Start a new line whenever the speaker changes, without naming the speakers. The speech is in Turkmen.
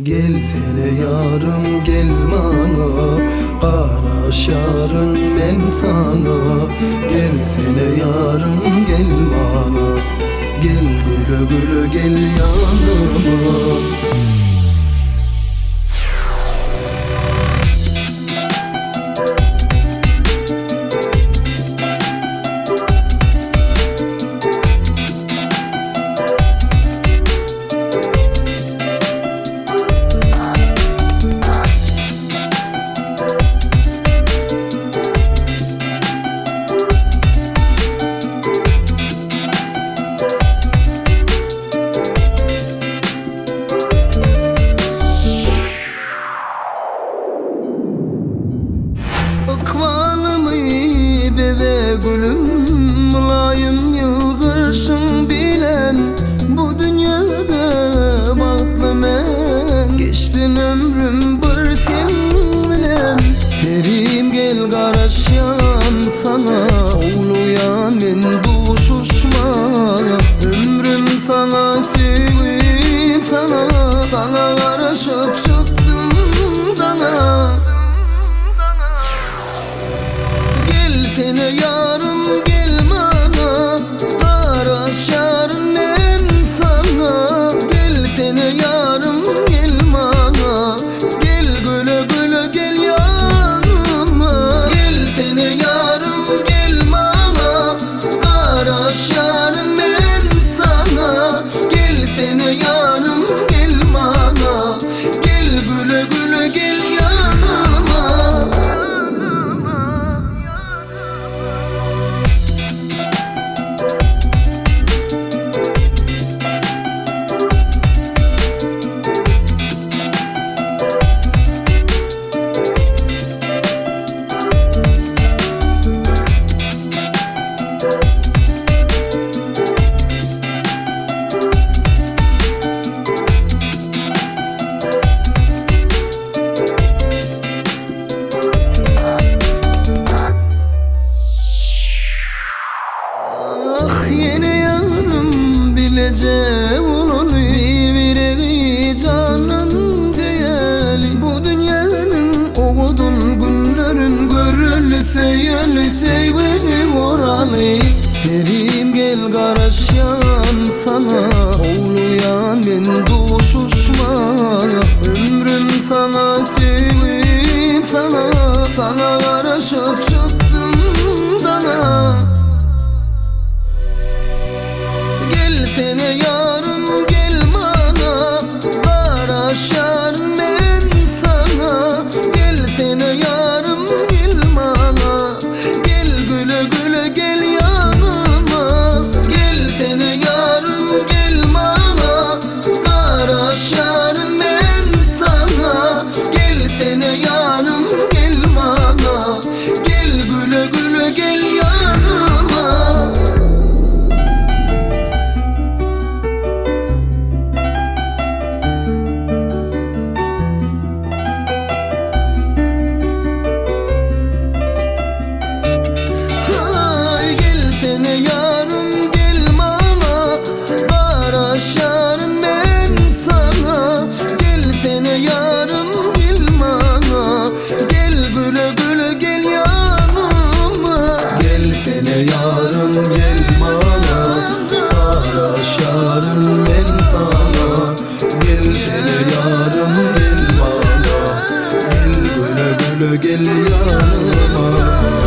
Gelsene ýarym gel maňa Garaşaryn men saňa Gelsene ýarym gel maňa Gel güle güle gel ýanyma. Ykbalymy beze gülüm, mylaýym ýylgyrşyň bilen Bu dünýede bagtly men, geçsin ömrüm bir seň bilen. Perim gel garaşýan saňa, howlugýan men duşuşmaga. Ömrüm saňa, söýgim saňa, saňa garaşyp çykdym daňa. Gelsene ýarym gel maňa Garaşaryn men saňa Gelsene ýarym gel maňa Gel güle güle gel ýanyma Gelsene ýarym gel maňa Garaşaryn men saňa Gelsene ýarym gel maňa Gel güle güle gel ýanyma. Ah ýene ýarym bileje bolaly Bir-biregi jandan söýeli Bu dünýäniň owadan günlerin Göreli söýeli söýgini goraly Perim gel garaşýan saňa Howlugýan men duşuşmaga Ömrüm saňa söýgim saňa Saňa garaşyp çykdym daňa Gelsene ýarym gel maňa Garaşaryn men saňa Gelsene ýarym gel maňa Gel güle güle gel ýanyma Gelsene ýarym gel maňa Garaşaryn men saňa Gelsene ýarym gel maňa Gel güle güle gel ýanyma. Haý gelsene ýarym gel maňa Garaşaryn men saňa Gelsene ýarym gel maňa Gel güle güle gel ýanyma Gelsene ýarym gel maňa Garaşaryn men saňa Gelsene ýarym gel maňa Gel güle güle gel ýanyma.